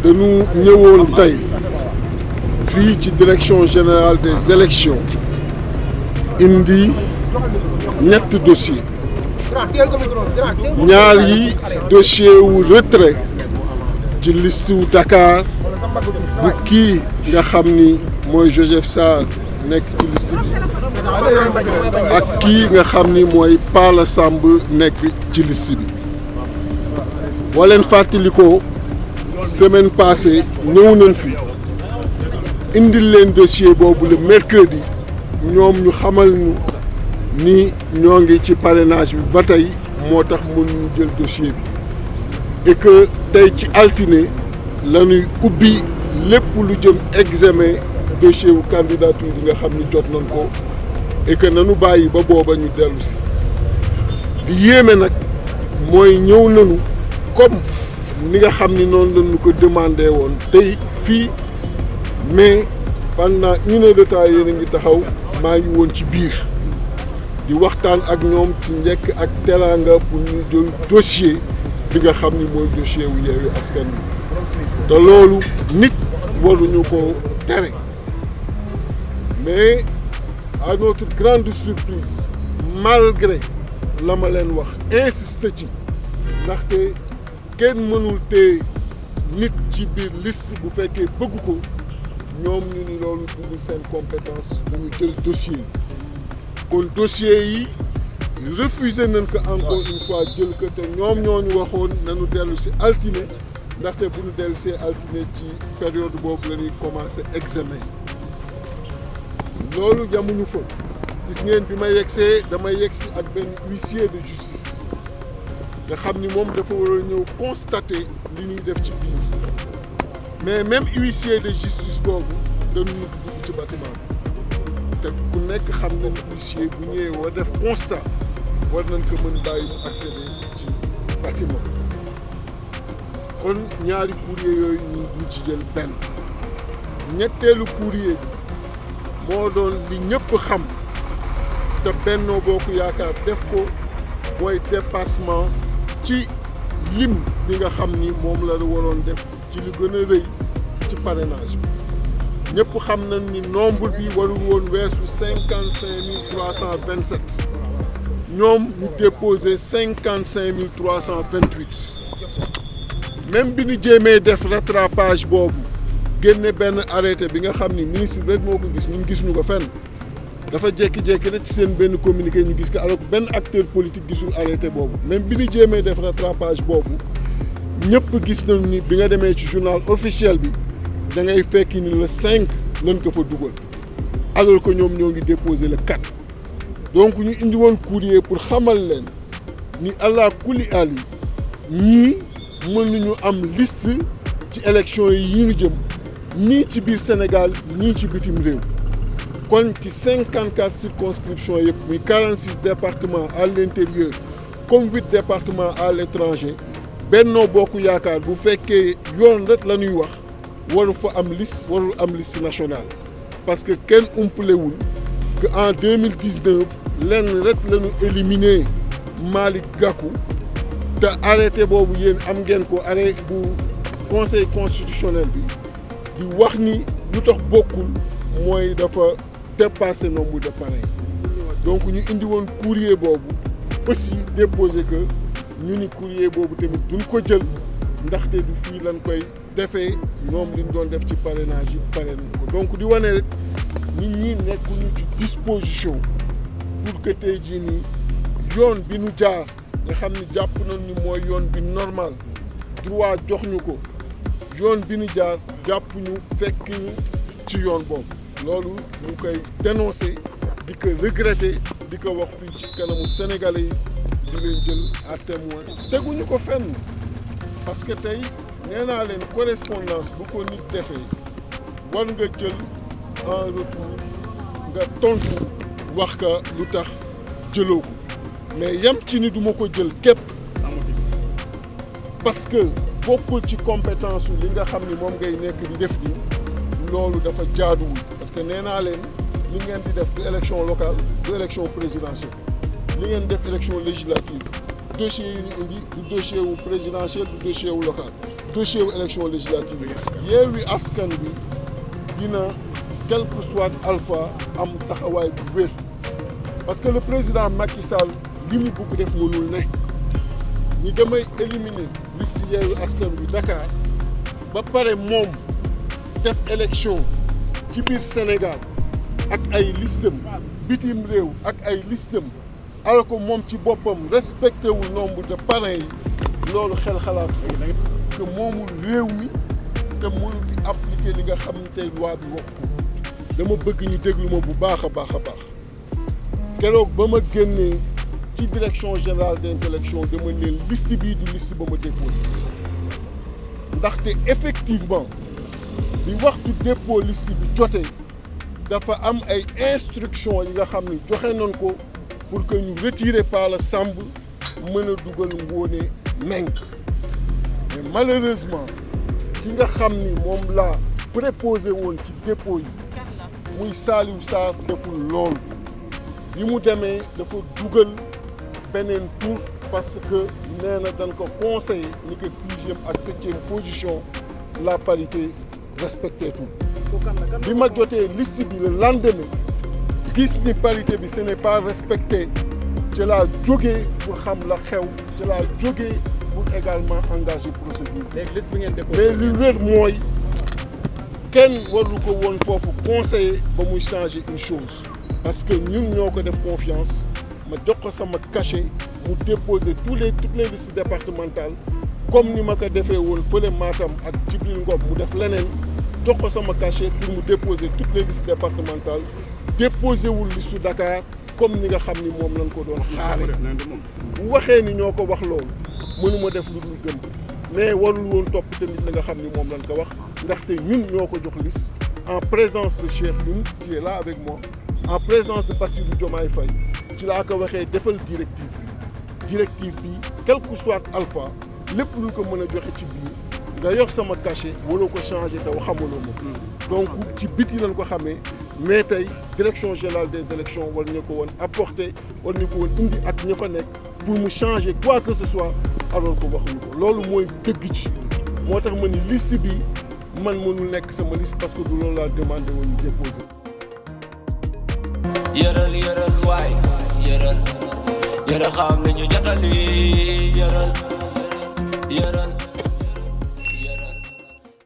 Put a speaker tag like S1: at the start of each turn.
S1: dañu ñëwoon tey fii ci direction générale des élections indi ñett dossier ñaar yi dossier wu retrait ci liste wu Dakar bu kii nga xam ni mooy Joseph Sarr nekk ci liste bi ak kii nga xam ni mooy Pala Samb nekk ci liste bi boo leen fàttalikoo semaine passée ñëw nañ fi indil leen dossier boobu le mercredi ñoom ñu xamal ñu ni ñoo ngi ci parrainage bi ba tey moo tax mënuñu jël dossier bi et que tey ci altine la ñuy ubbi lépp lu jëm examen dossier wu candidature bi nga xam ni jot nañ ko et que nañu bàyyi ba booba ñu dellu si li yéeme nag mooy ñëw nañu comme ni nga xam ni noonu lañu ko demandé woon tey fii mais pendant une heure de temps yéen a ngi taxaw maa ngi woon ci biir di waxtaan ak ñoom ci njëkk ak teraanga pour ñu jël dossier bi nga xam ni mooy dossier wu Yewwi Askan Wi te loolu nit waruñu ko tere mais à notre grande surprise malgré la ma leen wax insisté ci ndaxte kenn mënul téye nit ci biir liste bu fekkee bëgg ko ñoom ñu ni loolu dugul seen compétence dañu jël dossier yi kon dossier yi refusé nañ ko encore une fois jël ko te ñoom ñoo ñu waxoon nañu dellu si altine ndaxte bu ñu dellu see altine ci période boobu la ñuy commencé examen loolu jamuñu fa gis ngeen bi ma yegsee damay yegsi ak benn huissier de justice nga xam ni moom dafa war a ñëw constater li ñuy def ci biir mais même huissier de justice boobu dañu ñu dugg ci bâtiment bi te ku nekk xam na ni huissier bu ñëwee war def constat war nañ ko mën bàyyi mu accéder ci bâtiment kon ñaari courrier yooyu ñu duñ ci jël benn ñetteelu courrier bi moo doon li ñëpp xam te Benno Bokk Yaakaar def ko mooy dépassement ci lim bi nga xam ni moom la waroon def ci lu gën a rëy ci parrainage bi ñëpp xam nañ ni nombre bi warul woon weesu 55 327 ñoom ñu déposé 55 328 même bi ñu jéemee def rattrapage boobu génne benn arrêté bi nga xam ni ministre rek moo ko gis ñun gisuñu ko fenn dafa jékki-jékki rek ci seen benn communiqué ñu gis ko alors que benn acteur politique gisul arrêté boobu même bi ñu jéemee def rattrapage boobu ñëpp gis nañu ni bi nga demee ci journal officiel bi da ngay fekk ni le 5 lañ ko fa dugal alors que ñoom ñoo ngi déposé le 4 donc ñu indi woon courrier pour xamal leen ni allah kulli ali ñii mënuñu am liste ci élection yi ñu jëm nii ci biir Sénégal nii ci bitim réew kon ci 54 circonscriptions yëpp muy 46 départements à l'intérieur comme 8 départements à l'étranger Benno Bokk Yaakaar bu fekkee yoon rek la ñuy wax waru fa am liste warul am liste nationale parce que kenn umpalewul que en 2019 lenn rek la ñu éliminé Malick Gakou te arrêté boobu yéen am ngeen ko arrêté bu conseil constitutionnel bi di wax ni lu tax bokkul mooy dafa dépasser nombre de parrains donc ñu indi woon courrier boobu aussi déposé que ñu ni courrier boobu tamit duñ ko jël ndaxte du fii lañ koy defee ñoom liñ doon def ci parrainage yi pare nañ ko donc di wane rek nit ñi nekkuñu ci disposition pour que tey jii nii yoon bi ñu jaar nga xam ni jàpp nañ ni mooy yoon bi normal droit jox ñu ko yoon bi ñu jaar jàpp ñu fekk ñu ci yoon boobu loolu ñu koy dénoncer di ko regretter di ko wax fii ci kanamu sénégalais yi di leen jël à témoin teguñu ko fenn parce que tey nee naa leen correspondance bu ko nit defee war nga jël en retour nga tontu wax ka lu tax jëloo ko mais yem ci ni duma ko jël képp parce que bokkul ci compétence li nga xam ni moom ngay nekk di def ni loolu dafa jaaduwul parce que nee naa leen li ngeen di def du élection locale du élection présidentielle li ngeen def élection législative dossier yi ñu indi du dossier wu présidentiel du dossier wu local dossier wu élection législative Yewwi Askan Wi dina quel que soit alpha am taxawaay bu wér parce que le président Macky Sall li mu bëgg def mënul ne ñi damay éliminer liste Yewwi Askan Wi Dakar ba pare moom def élection ci biir Sénégal ak ay listam bitim réew ak ay listam alors que moom ci boppam respecté wul nombre de parrains yi loolu xel xalaat que moomul réew mi te mënu fi appliquer li nga xam ne tey loi bi wax ko dama bëgg ñu déglu ma bu baax a baax a baax keroog ba ma génnee ci direction générale des élections dama leen liste bii du liste ba ma déposé ndaxte effectivement bi waxtu dépôt liste bi jotee dafa am ay instructions yi nga xam ne joxe nañ ko pour que ñu retirer Palla Samb mën a dugal Ngoné Meng mais malheureusement ki nga xam ni moom laa préposé woon ci dépôt yi muy Saliou Sarr deful loolu bi mu demee dafa dugal beneen tour parce que nee na dañ ko conseillé ni que 6e ak 7e position la parité respecté tout bi ma jotee liste bi le lendemain gis ni parité bi ce n'est pas respecté ci laa jógee pour xam la xew ci laa jógee pour également engager procédure mais lu wér mooy kenn waru ko woon foofu conseiller ba muy changer une chose parce que ñun ñoo ko def confiance ma jox ko sama cachet mu déposer toutes les listes départementales comme ni ma ko defee woon fële Matam ak Djibril Ngom mu def leneen jox ko sama cachet pour mu déposer toutes les listes départementales déposer wul liste Dakar comme ni nga xam ni moom lañ ko doon xaare bu waxee ni ñoo ko wax loolu mënuma def lu dul gëm mais warul woon topp tamit la nga xam ni moom lañ ko wax ndaxte ñun ñoo ko jox liste en présence de Cheikh Youm qui est là avec moi en présence de Bassirou Diomaye Faye ci laa ko waxee defal directive bi quel que soit alpha lépp lu ko mën a joxe ci biir nga yor sama cachet waroo ko changer te xamuloo ma donc ci biti lañ ko xamee mais tey direction générale des élections war ñu ko woon apporter war ñu ko woon indi ak ña fa nekk pour mu changer quoi que ce soit alors que waxuñu ko loolu mooy dëgg ci moo tax ma ni liste bi man mënul nekk sama liste parce que du loolu laa demandé woon ñu déposer.
S2: yëral waay yëral xam nañu jotali yëral